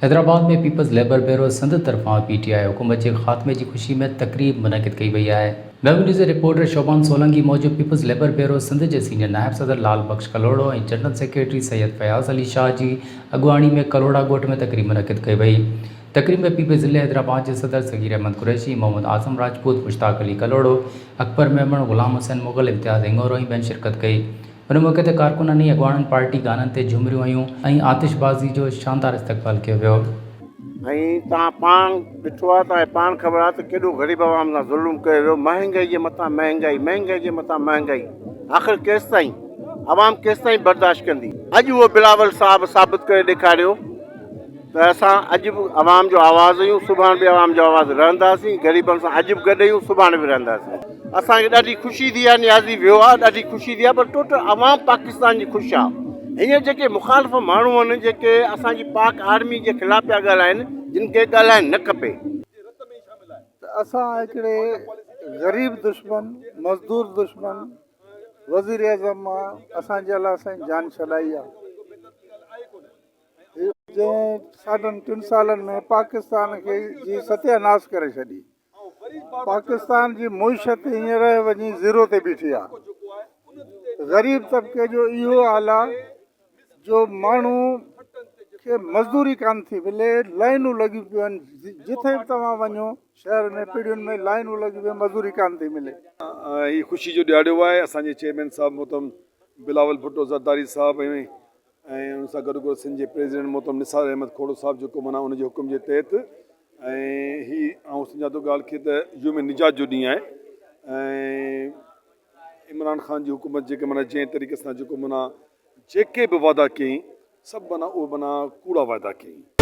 Hyderabad ۾ peoples labour bureau Sindh طرفان P ٽي آء حڪومت جي خاتمي جي خوشي ۾ تقريب منعقد ڪئي وئي آهي. ويب نيوز جي رپورٽر شعبان سولنگي موجب پيپلز ليبر بيورو سنڌ جي سينيئر نائب صدر لال بخش ڪلهوڙو ۽ جنرل سيڪريٽري سيد فياض علي شاهه جي اڳواڻي ۾ ڪلهوڙا ڳوٺ ۾ تقريب منعقد ڪئي وئي. تقريب ۾ پي پي ضلعي حيدرآباد جي صدر صغير احمد قريشي، محمد اعظم راجپوت، مشتاق علي ڪلهوڙو، اڪبر ميمڻ، غلام حسين مغل، امتياز هڱورو ۽ ٻين شرڪت ڪئي. ان موقعي تي ڪارڪنن ۽ اڳواڻن پارٽي گانن تي جهومريون هنيون ۽ آتشبازي جو شاندار استقبال ڪيو ويو. ۽ توهان پاڻ ڏٺو آهي توهان کي پاڻ خبر آهي ته ڪيڏو غريب عوام سان ظلم ڪيو ويو مهنگائي جي مٿان مهنگائي مهنگائي جي مٿان مهنگائي آخر ڪيستائين عوام ڪيستائين برداشت ڪندي اڄ اهو بلاول صاحب ثابت ڪري ڏيکاريو ته اسان اڄ به عوام جو آواز آهيون، سڀاڻ به عوام جو آواز رهنداسين، غريبن سان اڄ به گڏ آهيون، سڀاڻ به رهنداسين. اسان کي ڏاڍي خوشي ٿي آهي نيازي ويو آهي ڏاڍي خوشي ٿي آهي پر ٽوٽل عوام پاڪستان جي خوش آهي. هينئر جيڪي مخالف ماڻهو آهن جيڪي اسان جي پاڪ آرمي جي خلاف پيا ڳالهائن جن کي ڳالهائڻ نه کپي. ته اسان هڪڙي غريب دشمن، مزدور دشمن وزيراعظم مان اسان جي الله سائين جان ڇڏائي آهي. جنهن ساڍن ٽن سالن ۾ پاڪستان کي جي ستيا ناس ڪري ڇڏي. پاڪستان جي معيشت هينئر وڃي زيرو تي بيٺي آ. غريب طبقي جو اهو حال آ جو ماڻهو کي مزدوري ڪانه ٿي ملي، لائنون لڳيون پيون آهن، جٿي به توهان وڃو شهر ۾ پڙين ۾ لائنون لڳيون پيون مزدوري ڪانه ٿي ملي. هي خوشي جو ڏهاڙو آهي اسان جي چيئرمين صاحب محترم بلاول ڀٽو زرداري صاحب ۽ ۽ ان سان گڏو گڏ سنڌ جي پريزيڊنٽ محترم نثار احمد کوڙو صاحب جيڪو معنيٰ ان جي حڪم جي تحت ۽ هي آئون سمجهان ٿو ڳالهه کي ته يوم نجات جو ڏينهن آهي ۽ عمران خان جي حڪومت جيڪي معنيٰ جنهن طريقي سان جيڪو معنيٰ جيڪي به وعدا ڪيائين سڀ معنيٰ اهي معنيٰ ڪوڙا وعدا ڪيائين.